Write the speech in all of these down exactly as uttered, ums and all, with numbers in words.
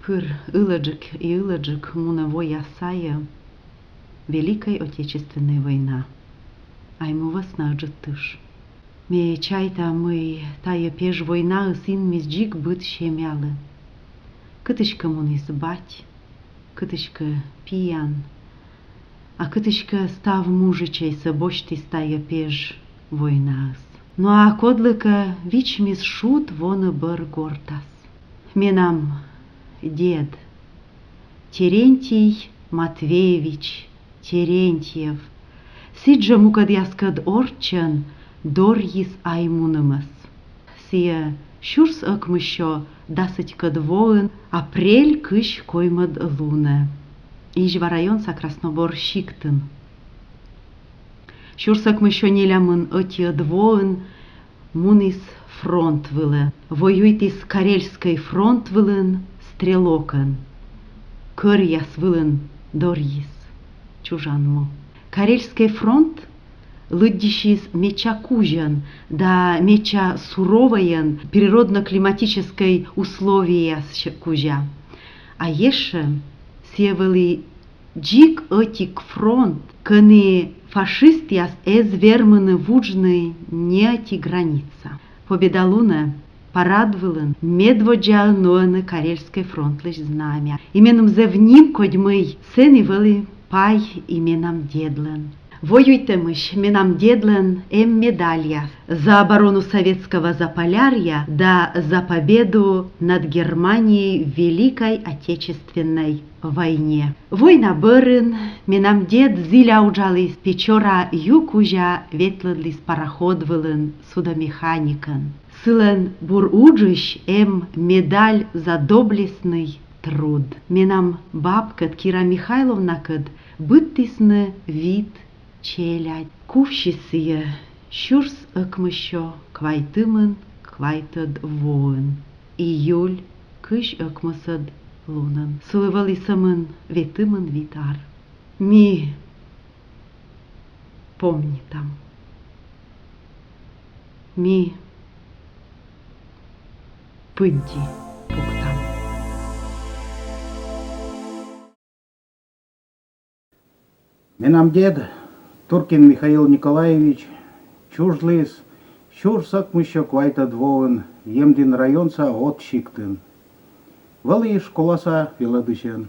Пыр ылӧджык и ылӧджык мунӧ вояс сайӧ Великӧй Отечественнӧй война. Айму вӧсна Ыджыд тыш. Ме чайта, мый тайӧ пеж войнаыс инмис дзик быд семьялы. Кытыськӧ муніс бать, кытыськӧ пиян, а кытыськӧ став мужичӧйсӧ босьтіс тайӧ пеж войнаыс. Но а кодлыкӧ вичмис шуд воны бӧр гортас. Менам дед Терентий Матвеевич Терентьев сідзжӧ мукӧдъяскӧд орччӧн дорйис Аймунымӧс. Сійӧ сюрс ӧкмыссё дасӧдкӧд воын апрель кызь коймӧд лунӧ Изьва районса Краснобор сиктын. Сюрс ӧкмыссё нелямын ӧтиӧд воын муніс фронт вылӧ. Воюйтіс Карельскӧй фронт вылын стрелокӧн. Кӧръяс вылын дорйис. Чужан му. Карельскӧй фронт лыддьысис медся кузьӧн да медся суровӧйӧн природно-климатическӧй условиеяс кузя. А ещӧ сійӧ вӧлі дзик ӧтик фронт, кӧні фашистъяс эз вермыны вуджны ни ӧти граница. Победа лунӧ парад вылын медводдзаӧн нуӧны Карельскӧй фронтлысь знамя. И меным зэв нимкодь, мый сэні вӧлі пай и менам дедлӧн. Воюйтӧмысь менам дедлӧн эм медальяс: «За оборону Советского Заполярья» да «За победу над Германией в Великой Отечественной войне». Война бӧрын менам дед зіля уджаліс Печора ю кузя, ветлӧдліс пароход вылын судомеханикӧн. Сылӧн бур уджысь эм медаль «За доблестный труд». Менам бабкӧд, Кира Михайловнакӧд, быдтісны вит челядь. Кувсис сійӧ сюрс ӧкмыссё квайтымын квайтӧд воын, июль кызь ӧкмысӧд лунын. Сылы вӧлі сӧмын ветымын вит ар. Ми помнитам. Ми пыдди пуктам. Менам дед Туркин Михаил Николаевич чужліс сюрс ӧкмыссё квайтӧд воын Емдін районса От сиктын. Вӧлі школаса велӧдысьӧн.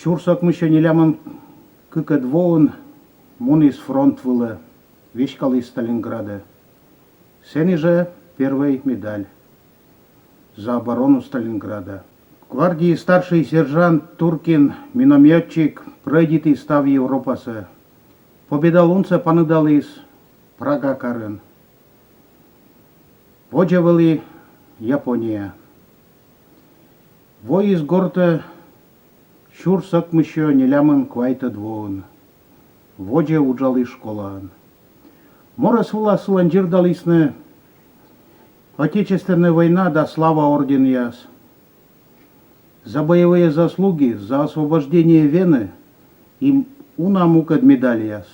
Сюрс ӧкмыссё нелямын кыкӧд воын муніс фронт вылӧ, веськаліс Сталинградӧ. Сэні жӧ первой медаль «За оборону Сталинграда». Гвардии старший сержант Туркин, миномётчик, прӧйдитіс став Европасӧ. Победа лунсӧ паныдаліс Прага карын. Водзӧ вӧлі Япония. Воис гортӧ сюрс ӧкмыссё нелямын квайтӧд воын. Водзӧ уджаліс школаын. Морӧс вылас сылӧн дзирдалісны Отечественнӧй война да Слава орденъяс. «За боевые заслуги», «За освобождение Вены» и уна мукӧд медальяс.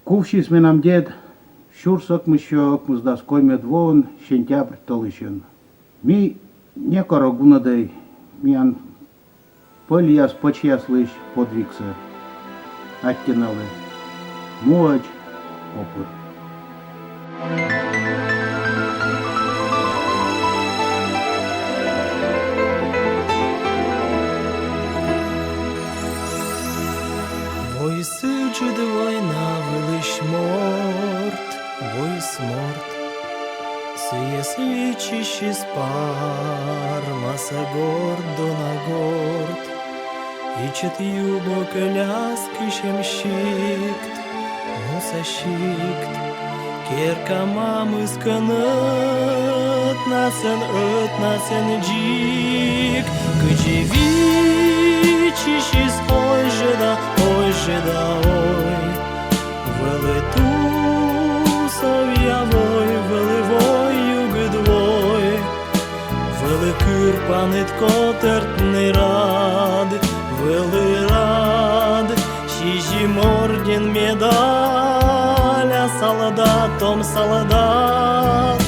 Кувсис менам дед сюрс ӧкмыссё ӧкмысдас коймӧд воын сентябрь тӧлысьын. Ми некор ог вунӧдӧй миян пӧльяс-пӧчьяслысь подвигсӧ. Аттьӧ налы. Муӧдз попыр. Воис ыджыд война вылысь морт, воис морт. Сійӧс виччысис пармасӧ горт, дона горт. Ичӧт ю бокӧ ляскысьӧм сикт, муса сикт. Керка мамыс кӧн ӧтнасӧн, ӧтнасӧн дзик. Кыдзи виччысис, ой жӧ да, ой жӧ да, ой. Вӧлі тусовъя вой, вӧлі вой, югыд вой. Вӧлі кырпаныд котӧртны рад, вӧлі рад. Сизим орден, медаля, солдат, том солдат.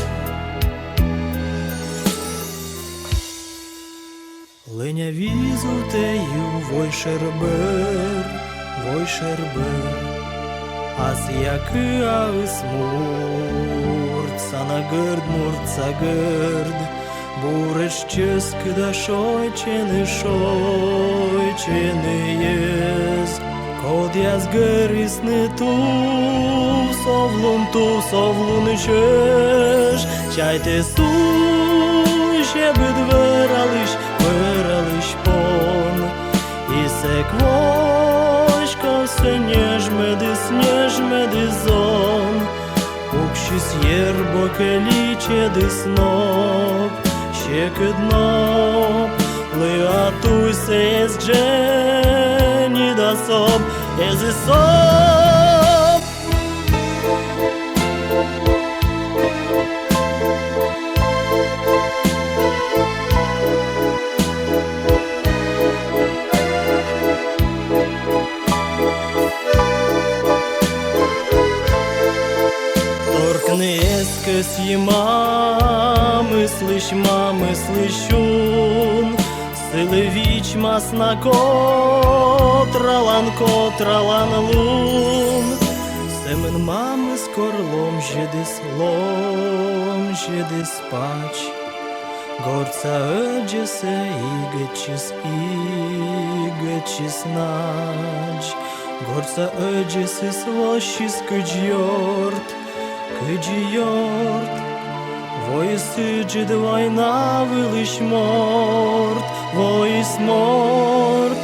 Лӧня визувтӧ ю войшӧр бӧр, войшӧр бӧр. Асъя кыаыс муртса на гӧрд, муртса гӧрд. Буретш чӧскыда шойччӧны, шойччӧны йӧз. Кодъяс гӧрисны тусовлун, тусовлун чӧж. Чайтӧ, сузь, зэв ыджыд вӧралысь, вӧралысь пон. И сэк воськовсӧ ньӧжйӧдыс, ньӧжйӧдыс зон. Пуксис ер бокӧ, личӧдыс ноп, сьӧкыд ноп. Лыа туйсӧ эз дженьыд, а соб, эз и соб. Торкны эз кӧсйы мамыслысь, мамыслысь ун. Сылы вичмас на котралан, котралан лун. Сӧмын мамыс кор ломзьӧдыс, ломзьӧдыс пач. Гортса ӧдзӧсӧ игӧтчис, игӧтчис нач. Гортса ӧдзӧсыс воссис кыдзи ёрт, кыдзи ёрт. Воис ыджыд война вылысь морт, воис морт.